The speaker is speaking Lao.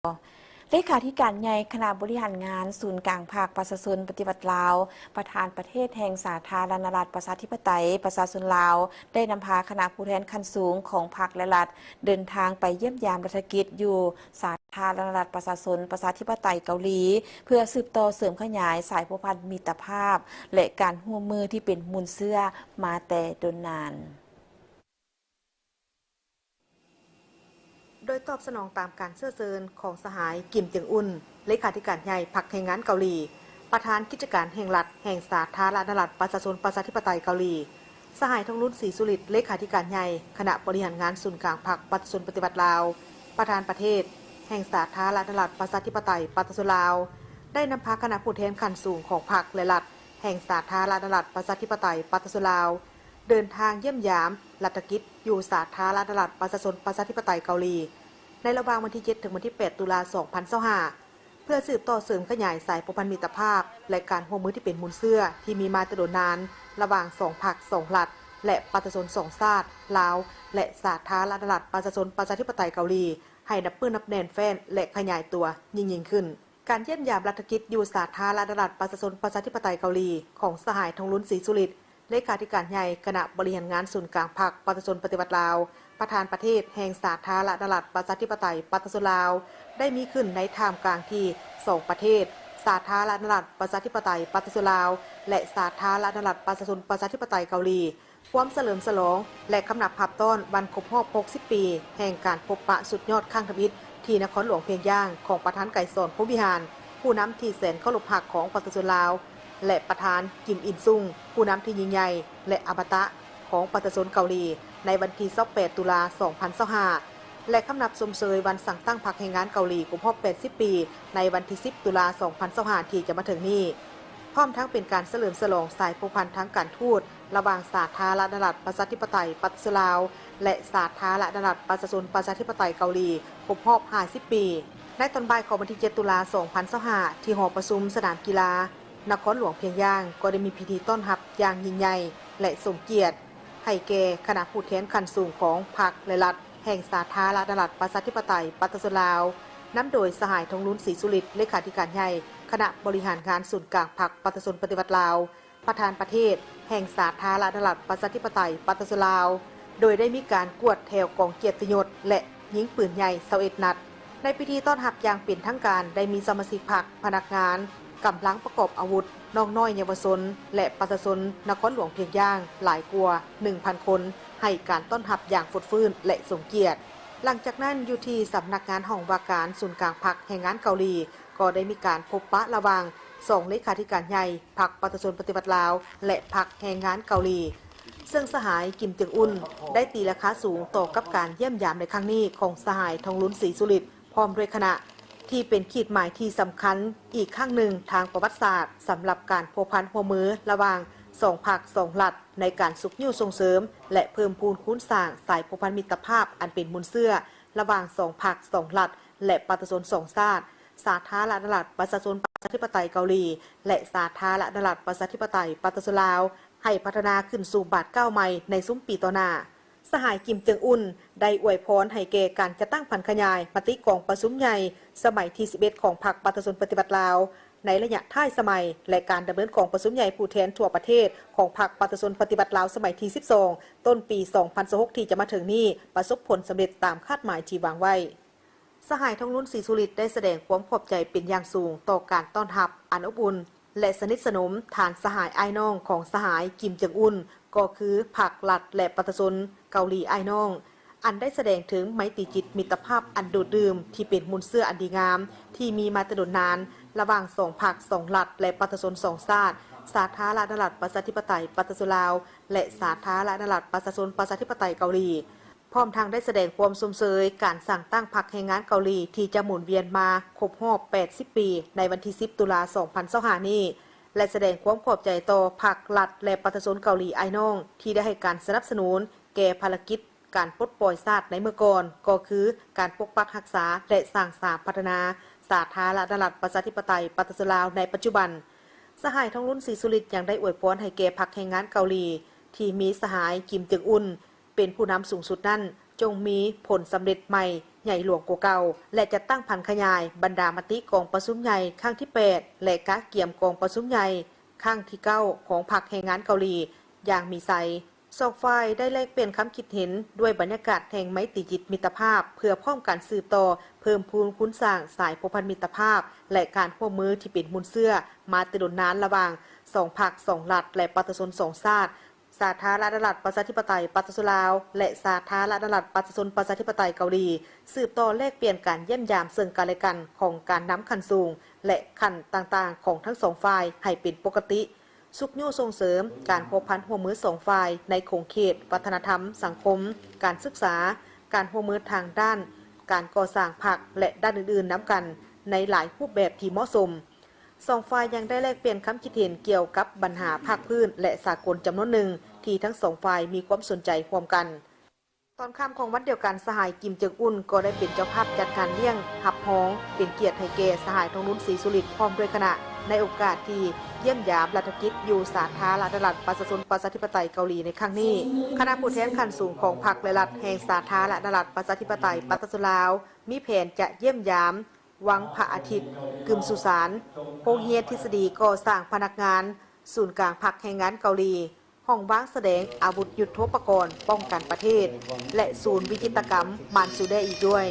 ເລຂາທິການໃຫຍ່ຄະນະບໍລິຫານງານສູນກາງພັກປະຊາຊົນປະຕິວັດລາວ, ປະທານປະເທດແຫ່ງສາທາລະນະລັດປະຊາທິປະໄຕປະຊາຊົນລາວ ໄດ້ນຳພາຄະນະຜູ້ແທນຂັ້ນສູງຂອງພັກ ແລະ ລັດ ເດີນທາງໄປຢ້ຽມຢາມລັດຖະກິດຢູ່ສາທາລະນະລັດປະຊາຊົນປະຊາທິປະໄຕເກົາຫຼີ ເພື່ອສືບຕໍ່ເສີມຂະຫຍາຍສາຍພົວພັນມິດຕະພາບ ແລະ ການຮ່ວມມືທີ່ເປັນມູນເຊື້ອມາແຕ່ດົນນານ. ໂດຍຕອບສະໜອງຕາມການເຊື້ອເຊີນຂອງສະຫາຍ ກິມ ເຈິງອຸນ ເລຂາທິການໃຫຍ່ພັກແຮງງານເກົາຫຼີ, ປະທານກິດຈະການແຫ່ງລັດແຫ່ງສາທາລະນະລັດປະຊາຊົນປະຊາທິປະໄຕເກົາຫຼີ, ສະຫາຍ ທອງລຸນ ສີສຸລິດ ເລຂາທິການໃຫຍ່ຄະນະບໍລິຫານງານສູນກາງພັກປະຊາຊົນປະຕິວັດລາວ, ປະທານປະເທດແຫ່ງສາທາລະນະລັດປະຊາທິປະໄຕປະຊາຊົນລາວ ໄດ້ນຳພາຄະນະຜູ້ແທນຂັ້ນສູງຂອງພັກ ແລະ ລັດ ແຫ່ງສາທາລະນະລັດປະຊາທິປະໄຕປະຊາຊົນລາວ ເດີນທາງຢ້ຽມຢາມລັດຖະກິດຢູ່ສາທາລະນະລັດປະຊາຊົນປະຊາທິປະໄຕເກົາຫຼີ ໃນລະຫວ່າງວັນທີເຈັດ ເຖິງວັນທີແປດ ຕຸລາ ສອງພັນຊາວຫ້າ ເພື່ອສືບຕໍ່ເສີມຂະຫຍາຍສາຍພົວພັນມິດຕະພາບ ແລະ ການຮ່ວມມືທີ່ເປັນມູນເຊື້ອທີ່ມີມາແຕ່ດົນນານ ລະຫວ່າງສອງພັກສອງລັດ ແລະ ປະຊາຊົນສອງຊາດ, ລາວ ແລະ ສາທາລະນະລັດປະຊາຊົນປະຊາທິປະໄຕເກົາຫຼີ ໃຫ້ນັບມື້ນັບແໜ້ນແຟ້ນ ແລະ ຂະຫຍາຍຕົວຍິ່ງໆຂຶ້ນ. ການຢ້ຽມຢາມລັດຖະກິດຢູ່ສາທາລະນະລັດປະຊາຊົນປະຊາທິປະໄຕເກົາຫຼີ ຂອງສະຫາຍ ທອງລຸນ ສີສຸລິດ ເລຂາທິການໃຫຍ່ຄະນະບໍລິຫານງານສູນກາງພັກປະຊາຊົນປະຕິວັດລາວ, ປະທານປະເທດແຫ່ງສາທາລະນະລັດປະຊາທິປະໄຕປະຊາຊົນລາວ ໄດ້ມີຂຶ້ນໃນທ່າມກາງທີ່ສອງປະເທດ ສາທາລະນະລັດປະຊາທິປະໄຕປະຊາຊົນລາວ ແລະ ສາທາລະນະລັດປະຊາຊົນປະຊາທິປະໄຕເກົາຫຼີ ພວມສະເຫຼີມສະຫຼອງ ແລະ ຄຳນັບຮັບຕ້ອນວັນຄົບຮອບຫົກສິບປີ ແຫ່ງການພົບປະສຸດຍອດຄັ້ງທຳອິດທີ່ນະຄອນຫຼວງພຽງຢາງ ຂອງປະທານ ໄກສອນ ພົມວິຫານ ຜູ້ນຳທີ່ແສນເຄົາລົບຮັກຂອງປະຊາຊົນລາວ ແລະ ປະທານ ກິມ ອິນຊຸງ ຜູ້ນຳທີ່ຍິ່ງໃຫຍ່ ແລະ ອະມະຕະຂອງປະຊາຊົນເກົາຫຼີ ໃນວັນທີຊາວແປດ ຕຸລາ ສອງພັນຊາວຫ້າ ແລະ ຄຳນັບຊົມເຊີຍວັນສ້າງຕັ້ງພັກແຮງງານເກົາຫຼີຄົບຮອບແປດສິບປີ ໃນວັນທີສິບ ຕຸລາ ສອງພັນຊາວຫ້າ ທີ່ຈະມາເຖິງນີ້. ພ້ອມທັງເປັນການສະເຫຼີມສະຫຼອງສາຍພົວພັນທາງການທູດ ລະຫວ່າງສາທາລະນະລັດປະຊາທິປະໄຕປະຊາຊົນລາວ ແລະ ສາທາລະນະລັດປະຊາຊົນປະຊາທິປະໄຕເກົາຫຼີ ຄົບຮອບຫ້າສິບປີ. ໃນຕອນບ່າຍຂອງວັນທີເຈັດ ຕຸລາ ສອງພັນຊາວຫ້າ ທີ່ຫໍປະຊຸມສະໜາມກິລານະຄອນຫຼວງພຽງຢາງ ກໍໄດ້ມີພິທີຕ້ອນຮັບຢ່າງຍິ່ງໃຫຍ່ ແລະ ສົມກຽດ ໃຫ້ແກ່ຄະນະຜູ້ແທນຂັ້ນສູງຂອງພັກ ແລະ ລັດ ແຫ່ງສາທາລະນະລັດປະຊາທິປະໄຕປະຊາຊົນລາວ ນຳໂດຍສະຫາຍ ທອງລຸນ ສີສຸລິດ ເລຂາທິການໃຫຍ່ຄະນະບໍລິຫານງານສູນກາງພັກປະຊາຊົນປະຕິວັດລາວ, ປະທານປະເທດແຫ່ງສາທາລະນະລັດປະຊາທິປະໄຕປະຊາຊົນລາວ ໂດຍໄດ້ມີການກວດແຖວກອງກຽດຕິຍົດ ແລະ ຍິງປືນໃຫຍ່ຊາວເອັດນັດ. ໃນພິທີຕ້ອນຮັບຢ່າງເປັນທາງການ ໄດ້ມີສະມາຊິກພັກ, ພະນັກງານ, ກຳລັງປະກອບອາວຸດ, ນ້ອງນ້ອຍເຍົາວະຊົນ ແລະ ປະຊາຊົນນະຄອນຫຼວງພຽງຢາງຫຼາຍກວ່າໜຶ່ງພັນຄົນ ໃຫ້ການຕ້ອນຮັບຢ່າງຟົດຟື້ນ ແລະ ສົມກຽດ. ຫຼັງຈາກນັ້ນ, ຢູ່ທີ່ສຳນັກງານຫ້ອງວ່າການສູນກາງພັກແຮງງານເກົາຫຼີ ກໍໄດ້ມີການພົບປະລະຫວ່າງສອງເລຂາທິການໃຫຍ່ພັກປະຊາຊົນປະຕິວັດລາວ ແລະ ພັກແຮງງານເກົາຫຼີ, ເຊິ່ງສະຫາຍ ກິມ ເຈິງອຸນ ໄດ້ຕີລາຄາສູງຕໍ່ກັບການຢ້ຽມຢາມໃນຄັ້ງນີ້ຂອງສະຫາຍ ທອງລຸນ ສີສຸລິດ ພ້ອມດ້ວຍຄະນະ, ທີ່ເປັນຂີດໝາຍທີ່ສຳຄັນອີກຄັ້ງໜຶ່ງທາງປະຫວັດສາດ ສຳລັບການພົວພັນຮ່ວມມືລະຫວ່າງສອງພັກສອງລັດ ໃນການຊຸກຍູ້ສົ່ງເສີມ ແລະ ເພີ່ມພູນຄູນສ້າງສາຍພົວພັນມິດຕະພາບອັນເປັນມູນເຊື້ອລະຫວ່າງສອງພັກສອງລັດ ແລະ ປະຊາຊົນສອງຊາດ, ສາທາລະນະລັດປະຊາຊົນປະຊາທິປະໄຕເກົາຫຼີ ແລະ ສາທາລະນະລັດປະຊາທິປະໄຕປະຊາຊົນລາວ ໃຫ້ພັດທະນາຂຶ້ນສູ່ບາດກ້າວໃໝ່ໃນຊຸມປີຕໍ່ໜ້າ. ສະຫາຍ ກິມ ເຈິງອຸນ ໄດ້ອວຍພອນໃຫ້ແກ່ການຈັດຕັ້ງຜັນຂະຫຍາຍມະຕິກອງປະຊຸມໃຫຍ່ສະໄໝທີສິບເອັດ ຂອງພັກປະຊາຊົນປະຕິວັດລາວ ໃນໄລຍະທ້າຍສະໄໝ ແລະ ການດຳເນີນກອງປະຊຸມໃຫຍ່ຜູ້ແທນທົ່ວປະເທດຂອງພັກປະຊາຊົນປະຕິວັດລາວສະໄໝທີສິບສອງ ຕົ້ນປີສອງພັນຊາວຫົກ ທີ່ຈະມາເຖິງນີ້ ປະສົບຜົນສຳເລັດຕາມຄາດໝາຍທີ່ວາງໄວ້. ສະຫາຍ ທອງລຸນ ສີສຸລິດ ໄດ້ສະແດງຄວາມຂອບໃຈເປັນຢ່າງສູງຕໍ່ການຕ້ອນຮັບອັນອົບອຸ່ນ ແລະ ສະໜິດສະໜົມທ່ານສະຫາຍອ້າຍນ້ອງຂອງສະຫາຍ ກິມ ເຈິງອຸນ ກໍຄືພັກລັດ ແລະ ປະຊາຊົນເກົາຫຼີອ້າຍນ້ອງ ອັນໄດ້ສະແດງເຖິງໄມຕີຈິດມິດຕະພາບອັນດູດດື່ມ ທີ່ເປັນມູນເຊື້ອອັນດີງາມ ທີ່ມີມາແຕ່ດົນນານ ລະຫວ່າງສອງພັກສອງລັດ ແລະ ປະຊາຊົນສອງຊາດ, ສາທາລະນະລັດປະຊາທິປະໄຕປະຊາຊົນລາວ ແລະ ສາທາລະນະລັດປະຊາຊົນປະຊາທິປະໄຕເກົາຫຼີ. ພ້ອມທັງໄດ້ສະແດງຄວາມຊົມເຊີຍການສ້າງຕັ້ງພັກແຮງງານເກົາຫຼີ ທີ່ຈະໝູນວຽນມາຄົບຮອບແປດສິບປີ ໃນວັນທີສິບ ຕຸລາ ສອງພັນຊາວຫ້ານີ້ ແລະ ສະແດງຄວາມຂອບໃຈຕໍ່ພັກລັດ ແລະ ປະຊາຊົນເກົາຫຼີອ້າຍນ້ອງ ທີ່ໄດ້ໃຫ້ການສະໜັບສະໜູນແກ່ພາລະກິດການປົດປ່ອຍຊາດໃນເມື່ອກ່ອນ ກໍຄືການປົກປັກຮັກສາ ແລະ ສ້າງສາພັດທະນາສາທາລະນະລັດປະຊາທິປະໄຕປະຊາຊົນລາວໃນປັດຈຸບັນ. ສະຫາຍ ທອງລຸນ ສີສຸລິດ ຍັງໄດ້ອວຍພອນໃຫ້ແກ່ພັກແຮງງານເກົາຫຼີ ທີ່ມີສະຫາຍ ກິມ ເຈິງອຸນ ເປັນຜູ້ນຳສູງສຸດນັ້ນ ຈົ່ງມີຜົນສຳເລັດໃໝ່ ໃຫຍ່ຫຼວງກວ່າເກົ່າ ແລະ ຈັດຕັ້ງຜັນຂະຫຍາຍບັນດາມະຕິກອງປະຊຸມໃຫຍ່ຄັ້ງທີແປດ ແລະ ກະກຽມກອງປະຊຸມໃຫຍ່ຄັ້ງທີເກົ້າ ຂອງພັກແຮງງານເກົາຫຼີຢ່າງມີໄຊ. ສອງຝ່າຍໄດ້ແລກປ່ຽນຄຳຄິດເຫັນດ້ວຍບັນຍາກາດແຫ່ງໄມຕີຈິດມິດຕະພາບ ເພື່ອພ້ອມກັນສືບຕໍ່ເພີ່ມພູນຄູນສ້າງສາຍພົວພັນມິດຕະພາບ ແລະ ການຮ່ວມມືທີ່ເປັນມູນເຊື້ອມາແຕ່ດົນນານລະຫວ່າງສອງພັກສອງລັດ ແລະ ປະຊາຊົນສອງຊາດ ສາທາລະນະລັດປະຊາທິປະໄຕປະຊາຊົນລາວ ແລະ ສາທາລະນະລັດປະຊາຊົນປະຊາທິປະໄຕເກົາຫຼີ, ສືບຕໍ່ແລກປ່ຽນການຢ້ຽມຢາມເຊິ່ງກັນແລະກັນຂອງການນຳຂັ້ນສູງ ແລະ ຂັ້ນຕ່າງໆຂອງທັງສອງຝ່າຍໃຫ້ເປັນປົກກະຕິ, ຊຸກຍູ້ສົ່ງເສີມການພົວພັນຮ່ວມມືສອງຝ່າຍໃນຂົງເຂດວັດທະນະທຳ, ສັງຄົມ, ການສຶກສາ, ການຮ່ວມມືທາງດ້ານການກໍ່ສ້າງພັກ ແລະ ດ້ານອື່ນໆນຳກັນໃນຫຼາຍຮູບແບບທີ່ເໝາະສົມ. ສອງຝ່າຍຍັງໄດ້ແລກປ່ຽນຄຳຄິດເຫັນກ່ຽວກັບບັນຫາພາກພື້ນ ແລະ ສາກົນຈຳນວນໜຶ່ງ ທີ່ທັງສອງຝ່າຍມີຄວາມສົນໃຈຮ່ວມກັນ. ຕອນຄ່ຳຂອງວັນດຽວກັນ, ສະຫາຍ ກິມ ເຈິງ ອຸ່ນ ກໍໄດ້ເປັນເຈົ້າພາບຈັດງານລ້ຽງຮັບຮອງ ເປັນກຽດໃຫ້ແກ່ສະຫາຍ ທອງລຸນ ສີສຸລິດ ພ້ອມດ້ວຍຄະນະ ໃນໂອກາດທີ່ຢ້ຽມຢາມລັດຖະກິດຢູ່ສາທາລະນະລັດປະຊາຊົນປະຊາທິປະໄຕເກົາຫຼີໃນຄັ້ງນີ້. ຄະນະຜູ້ແທນຂັ້ນສູງຂອງພັກ ແລະ ລັດແຫ່ງສາທາລະນະລັດປະຊາທິປະໄຕປະຊາຊົນລາວ ມີແຜນຈະຢ້ຽມຢາມ ວັງພະອາທິດ, ກຶມສຸສານ, ໂຮງຮຽນທິດສະດີກໍ່ສ້າງພະນັກງານ, ສູນກາງພັກແຮງງານເກົາຫຼີ, ຫ້ອງວາງສະແດງອາວຸດຍຸດໂທປະກອນປ້ອງກັນປະເທດ ແລະ ສູນວິຈິດຕະກຳມານຊູແດອີກດ້ວຍ.